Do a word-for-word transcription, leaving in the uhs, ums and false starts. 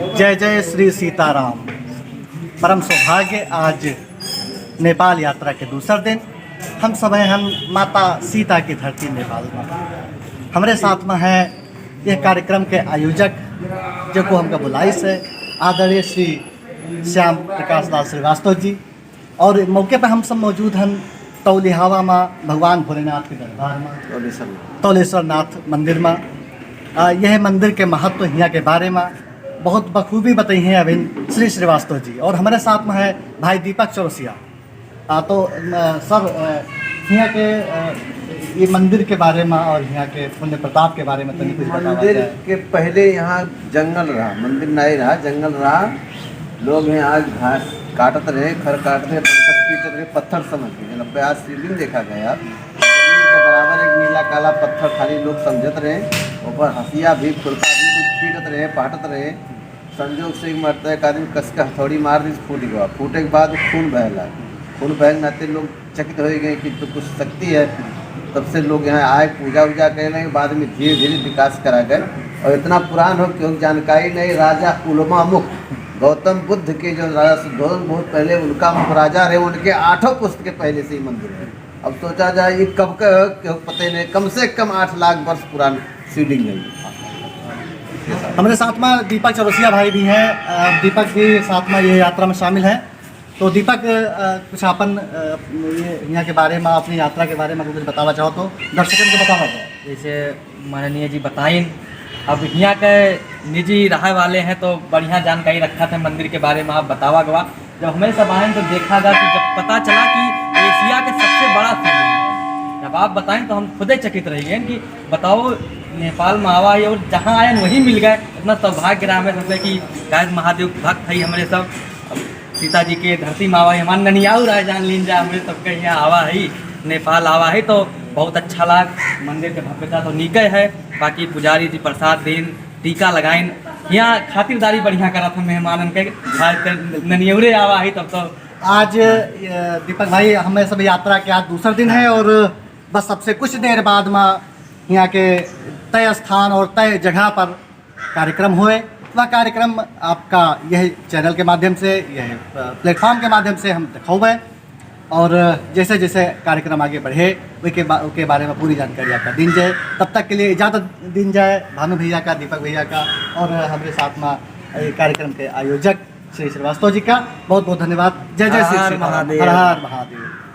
जय जय श्री सीताराम। परम सौभाग्य, आज नेपाल यात्रा के दूसर दिन हम सब हैं, हम माता सीता की धरती नेपाल में। हमरे साथ में है यह कार्यक्रम के आयोजक, जो को हमका बुलाइस है, आदरणीय श्री श्याम प्रकाश लाल श्रीवास्तव जी। और मौके पे हम सब मौजूद हन तौलिहावा मा भगवान भोलेनाथ के दरबार मा, तौलेश्वर नाथ। तौलेश्वर नाथ मंदिर मा। आ, यह मंदिर के महत्व हियाँ के बारे मा बहुत बखूबी बताई हैं अभिन श्री श्रीवास्तव जी। और हमरे साथ में है भाई दीपक चौरसिया। आ, तो, अ, सर, अ, हियाँ के, अ, ये मंदिर के बारे मा और हियाँ के पुण्य प्रताप के बारे मा तनी कुछ बतावा मंदिर जाए। के पहले यहाँ जंगल रहा, मंदिर नाहीं रहा, जंगल रहा। लोग हैं आज घास काटत रहे, खर काटत रहे, बरकत पीटत रहे, पत्थर समझ के। जब आज शिवलिंग देखा गया, जमीन के बराबर एक नीला काला पत्थर खाली लोग समझत रहे, ऊपर हंसिया भी, खुरपा भी कुछ पीटत रहे, पाटत रहे। संजोग से एक मरता एक आदमी कस के हथौड़ी मार दी, फूट गया। फूटे के बाद खून बहला, खून बहल नाते लोग चकित हो गए कि तो कुछ शक्ति है। तब से लोग यहाँ आए, पूजा उजा करे लगे, बाद में धीरे धीरे विकास करा गए। और इतना पुरान हो कि जानकारी नहीं, राजा उलमा मुख, गौतम बुद्ध के जो राजा शुद्धोधन बहुत पहले उनका मुख राजा रहे, उनके आठों पुस्त के पहले से ही मंदिर है। अब सोचा जाए ये कब का है, क्यों पता ही नहीं, कम से कम आठ लाख वर्ष पुरान शिवलिंग है। हमरे साथ में दीपक चौरसिया भाई भी हैं, अ, दीपक भी साथ में ये यात्रा में शामिल हैं। तो दीपक, अ, कुछ आपन, अ, ये यहाँ के बारे में, अपनी यात्रा के बारे में कुछ बतावा चाहो तो दर्शकन को बतावा चाहो। जैसे माननीय जी बताइन, अब हियाँ के निजी रहे वाले हैं तो बढ़िया जानकारी रखत हैं मंदिर के बारे में। आप बतावा गवा, जब हमें सब आएन तो देखा गा कि जब पता चला कि एशिया के सबसे बड़ा शिवलिंग है, जब आप बताएन तो हम खुदे चकित रह गए कि बताओ, नेपाल में आवा है और जहाँ आएन वहीं मिल गए। इतना सौभाग्य रहा हमें सबके कि शायद महादेव भक्त है हमारे सब। अब सीता जी के धरती में आवा है, हमारे ननियाऊ रहे जान लीन जा, हमारे सबके यहाँ आवा है, नेपाल आवा है तो बहुत अच्छा लाग। मंदिर के भव्यता तो नीके है, बाकी पुजारी जी प्रसाद देन, टीका लगाइन, यहाँ खातिरदारी बढ़िया करत हैं मेहमानन के। आज के ननियौरे आवा है तब तो। आज, अ, दीपक भाई, हमें सब यात्रा के आज दूसरा दिन है और बस सबसे कुछ देर बाद में यहाँ के तय स्थान और तय जगह पर कार्यक्रम होए। वह कार्यक्रम आपका यह चैनल के माध्यम से, यह, अ, प्लेटफॉर्म के माध्यम से हम दिखावे। और जैसे जैसे कार्यक्रम आगे बढ़े, ओके बा-, ओके बारे में पूरी जानकारी आपका दीन जाए। तब तक के लिए इजाजत दीन जाए भानु भैया का, दीपक भैया का और हमरे साथ में ये कार्यक्रम के आयोजक श्री श्रीवास्तव जी का बहुत बहुत धन्यवाद। जय जय श्री हर हर सीताराम। महादेव। हर हर महादेव।